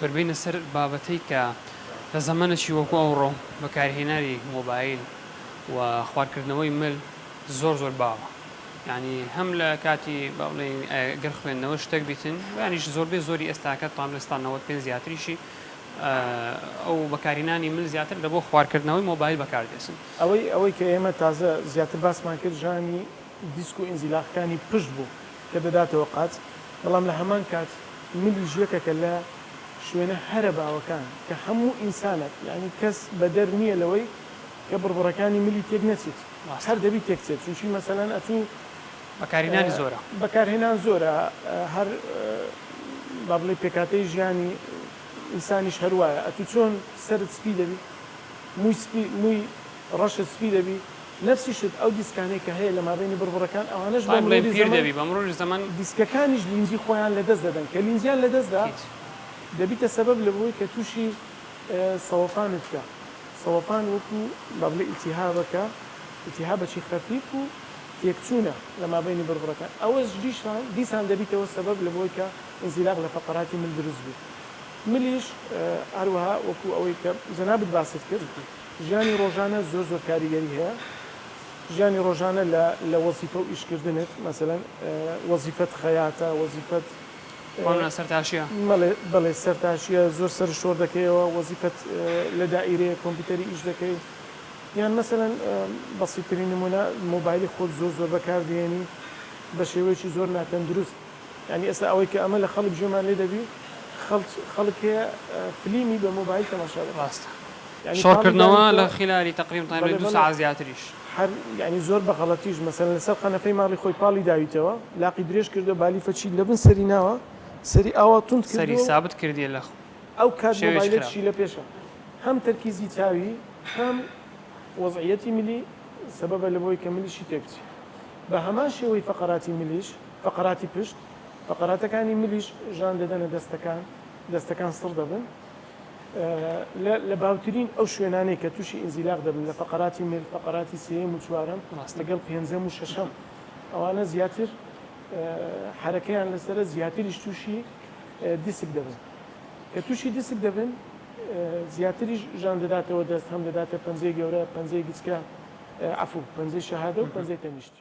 دکتۆر بێینە سەر بابەتەی کە لە زەمەنێکی وەکو ئەوڕۆ بەکارهێنانی مۆبایل و خوارکردنەوەی مل زۆر زۆر باوە یانی هەم لە کاتی با بڵێین گەر خوێندنەوە شتێک بیتن یانیش زۆربەی زۆری ئێستاکە تام لە ستا 95 زیاتریشی ئەو بەکارهێنانی مل زیاتر لە بۆ خوارکردنەوەی مۆبایل بەکاردێسن. ئەوەی ئەوەی کە ئێمە تازە زیاتر باسمان کرد ژانی دیسک و ئینزیلاقەکانی پشت بوو کە دەداتەوە قاچ، بەڵام لە هەمان کات ملیش یەکەکە لە شوێنە هەرە باوەکان کە هەموو ئینسانەک یانی کەس بەدەر نییە لەوەی کە بڕبڕەکانی ملی تێک نەچیت هەر دەبی تێک چێت چونکی مەسەلەن ئەتوو بەکارهێنانی زۆرە. بەکارهێنان زۆرە هەر با بڵێی پێکهاتەی ژیانی ئینسانیش هەر وایە ئەتوو چۆن سەرت سپی دەبی مووی سپی مووی ڕەشت سپی دەبی نەفسی شت ئەو دیسکانەی کە هەیە لە مابەینی بڕبڕەکان ئەوانەش بە با بڵێین مروری پیر زەمەن دەبی بە مروری زەمەن. دیسکەکانیش لینجی خۆیان لەدەست دەدەن کە لینجیان لەدەست دا هیچ. دەبیتە سەبەب لەوەی کە تووشی سەوەفانت بکا سەوەفان وەکو با بڵێی ئیلتیهابەکە ئیلتیهابەکی خەفیف و تێکچوونە لە مابەینی بڕبڕەکان ئەوەش دیسان دیسان دەبیتەوە سەبەب لەوەی کە ئینزیلاق لە فەقەراتی مل دروست بی ملیش هەروەها وەکو ئەوەی کە جەنابت باست کرد ژیانی ڕۆژانە زۆر زۆر کاریگەری هەیە ژیانی ڕۆژانە لە لە وەزیفە و ئیشکردنت مەسەلەن وەزیفەت خەیاتە وەزیفەت بۆنە سەرتاشیە. مەڵێ بەڵێ سەرتاشیە زۆر سەر شۆڕ دەکەیەوە وەزیفەت لە دائیرەیە کۆمپیوتەری ئیش دەکەی یان مەسەلەن بەسیترین نمونە مۆبایلی خۆت زۆر زۆر بەکار دێنی بە شێوەیەکی زۆر ناتەندروست یانی ئێستا ئەوەی کە ئەمە لە خەڵک گوێمان لێ دەبی خەڵک خەڵک هەیە فلیمی بە مۆبایل تەماشا دەکات ڕاستە یانی شۆڕ پاڵی کردنەوە لە داویتەوە خیلالی تەقریبا بەڵێ دوو بەڵێ سەعات زیاتریش. هەر یانی زۆر بە غەڵەتیش مەسەلەن لەسەر قەنەفەی ماڵی خۆی پاڵی داویتەوە لاقی درێژ کردوە بالیفەکی لەبن سەری ناوە سەری ئاوا توند سەری کردوە و سابت کردیە لە ئەو کات شێوەیەکی خراپ. مۆبایلەکیشی لە پێشە هەم تەرکیزی چاوی هەم وەزعیەتی ملی سەبەبە لەوەی کە ملیشی تێک بچێ بە هەمان شێوەی فەقەراتی ملیش فەقەراتی پشت فەقەراتەکانی ملیش ژان دەدەنە دەستەکان دەستەکان سڕ دەبن لە لە باوترین ئەو شوێنانەی کە تووشی ئینزیلاق دەبن لە فەقەراتی مل، فەقەراتی سێیەم و چوارەم ڕاستە. لەگەڵ پێنجەم و شەشەم ئەوانە زیاتر حەرەکەیان لەسەرە زیاتریش تووشی دیسک دەبن کە تووشی دیسک دەبن زیاتریش ژان دەداتەوە دەست هەم دەداتە پەنجەی گەورە پەنجەی گچکە عەفوو پەنجەی شەهادە و پەنجەی تەنیشت.